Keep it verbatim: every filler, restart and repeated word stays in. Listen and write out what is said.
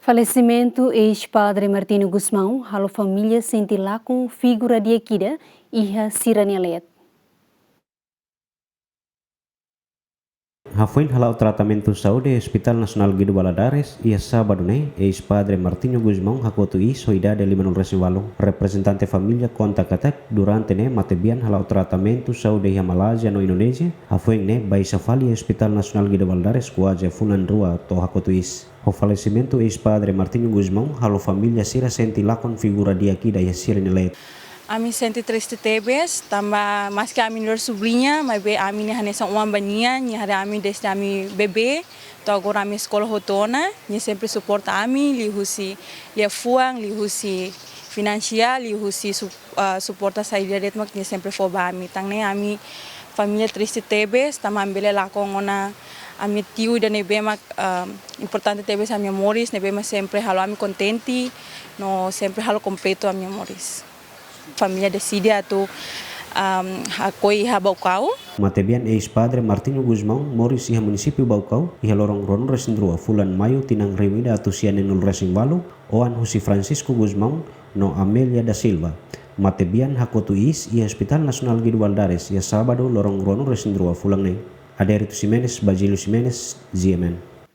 Falesimentu eis-padre Martinho Gusmão halo família sente lakon figura di'ak ida iha sira-nia leet. Hafoin hala'o tratamentu saúde iha Hospital Nasionál Guido Valadares, iha sábadu ne'e, eis-padre Martinho Gusmão hakotu iis ho idade lima-nulu-resin-ualu. Reprezentante família konta katak, durante ne'e matebian hala'o tratamentu saúde iha Malázia no Indonézia, hafoin ne'e baixa fali iha Hospital Nasionál Guido Valadares kuaze fulan rua to'o hakotu iis. Ho falesimentu eis-padre Martinho Gusmão halo família sira sente lakon figura di'ak ida iha sira-nia leet. Ami sente triste tebes, tanba maski ami nu'udar subriña, maibé ami ne'e hanesan oan ba nia, nia haree ami dezde ami bebé, to'o agora ami eskola hotu ona, nia sempre suporta ami, liuhusi liafuan, liuhusi finansiál, liuhusi su-, ah, suporta saida de'it mak nia sempre fó ba ami. Tan ne'e ami família triste tebes, tanba ami bele lakon ona ami tiu ida ne'ebé mak, ah, importante tebes ami-nia moris, ne'ebé mak sempre halo ami kontente, no sempre halo kompletu ami-nia moris. Família deside atu, am, hakoi iha Baucau. Matebian eis-padre Martinho Gusmão moris iha munisípiu Baucau, iha loron ruanulu-resin-rua fulan Maiu tinan rihun ida atus sia neenulu-resin-ualu, oan husi Francisco Gusmão no Amélia da Silva. Matebian hakotu iis iha Hospital Nasionál Guido Valadares iha sábadu loron ruanulu-resin-rua fulan ne'e. Adérito Ximenes, Basílio Ximenes, G M N.